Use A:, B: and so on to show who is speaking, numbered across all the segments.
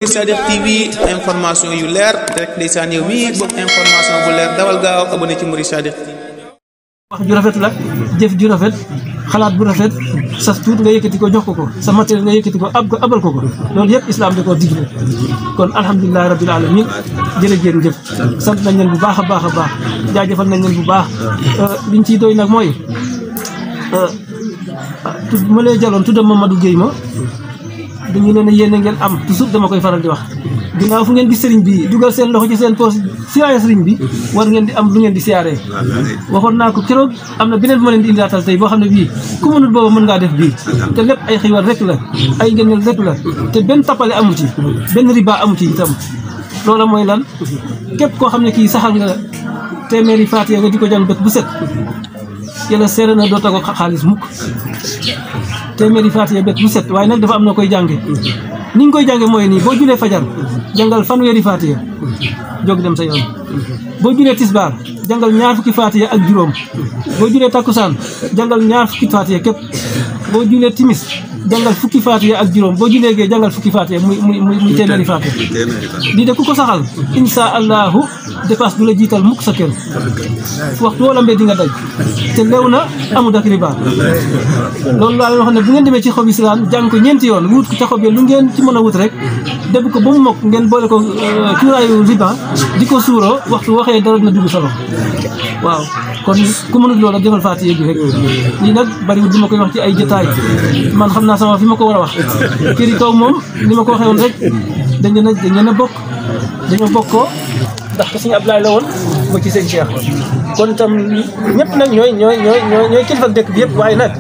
A: Sadikh TV information yu leer rek ndeysaan yow mi bëgg information bu leer dawal gaaw abonné ci Mouride Sadikh.
B: wax ju rafet la jëf ju rafet xalaat bu rafet sa tuut nga yëkkati ko jox ko sa matériel nga yëkkati ko abal ko loolu yëpp islam da koo digle kon alhamdulilah rabbil alamin jërëjëf sant nañ leen bu baax a baax jaajëfal nañ leen bu baax liñ ciy doy nag mooy ma lay jaloon tudda Mamadou Guèye ma dañu leen a yéene ngeen am toujours dama koy faral di wax ginnaaw fu ngeen gis sëriñ bi dugal seen loxo ci seen poos siyaare sëriñ bi war ngeen di am lu ngeen di siyaaree waxoon naa ko keroog am na beneen bu ma leen di indaatal tey boo xam ne bii ku mënul booba mën ngaa def bii te lépp ay xiiwal rek la ay ngëneel rek la te benn tappale amu ci benn riba amu ci itam loola mooy lan képp koo xam ne kii saxal nga téeméeri faatiya nga di ko jàng bët bu set yàlla seere na doo tagoo xaalis mukk téeméeri faatiya bët bu set waaye nag dafa am na koy jànge ni nga koy jànge mooy nii boo julee fajar jàngal fanweeri faatiya jóg dem sa yoon boo julee tisbaar jàngal ñaar fukki faatiya ak juróom boo julee takkusaan jàngal ñaar fukki faatiya képp boo julee timis jàngal fukki faatiya ak juróom boo julee gee jàngal fukki faatiya muy téeméeri faatiya lii de ku ko saxal insha allahu dépasse du la jiital mukk sa kër waxtu woo lambee di nga daj te leew na amul ak riba loolu laa leen wax ne bu ngeen demee ci xob islam jàng ko ñeenti yoon wut ko ca xob yi lu ngeen ci mën a wut rek def ko ba mu mokk ngeen boole ko cuuraayu riba di ko suuroo waxtu waxee dara dina dugg sa loxo waaw kon ku mënut loola defal faatiya bi rek lii nag bariwul di ma koy wax ci ay jotaay man xam naa sama fi ma ko war a wax kër yi kaw moom li ma ko waxee woon rek dañ leen a bokk dañoo bokkoo ndax ko suñu Ablaye la woon ba ci sëñ Cheikh kon itam ñëpp nag ñooy kilifa dëkk bi yëpp waaye nag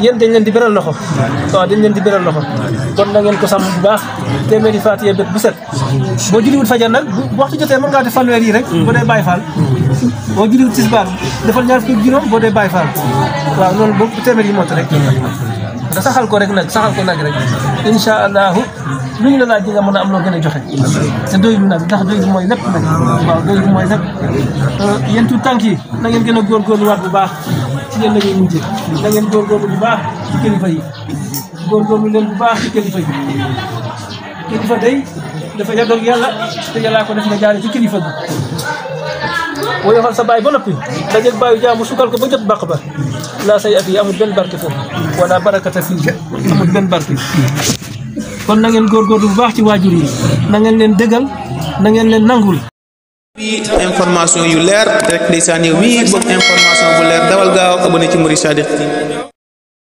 B: yéen dañ leen di beral loxo waaw dañ leen di beral loxo kon na ngeen ko sàmm bu baax téeméeri faatiya bët bu set boo julliwul fajar nag bu waxtu jotee mën ngaa def fanweer yi rek boo dee Baay Faal boo julliwul tisbaar defal ñaar fukki juróom boo dee Baay Faal waaw loolu boobu téeméer yi mot rek da saxal ko rek nag rek insha allahu lu ñu la laaj nga mën a am loo gën a joxe te doy bi nag ndax doy bi mooy lépp nag waaw doy bi mooy lépp yéen tuut tànk yi na ngeen gën a góorgóorluwaat bu baax ci yéen la ñuy mujjee na ngeen góorgóorlu bu baax ci kilifa yi góorgóorlu leen bu baax ci kilifa yi kilifa day dafa yàgg ak yàlla te yàllaa ko def nga jaare ci kilifa bi boo yofal sa baay ba noppi dajeeg baayu jaamu sukal ko ba jot bàq ba laa say at yi amul benn barke foofu wala barakata fii amul benn barke kon na ngeen góorgóorlu bu baax ci waajur yi na ngeen leen dëggal na ngeen leen nangul
A: information yu leer rek ndeysaan yow mi bëgg information bu leer dawal gaaw abonné ci Mouride Sadikh.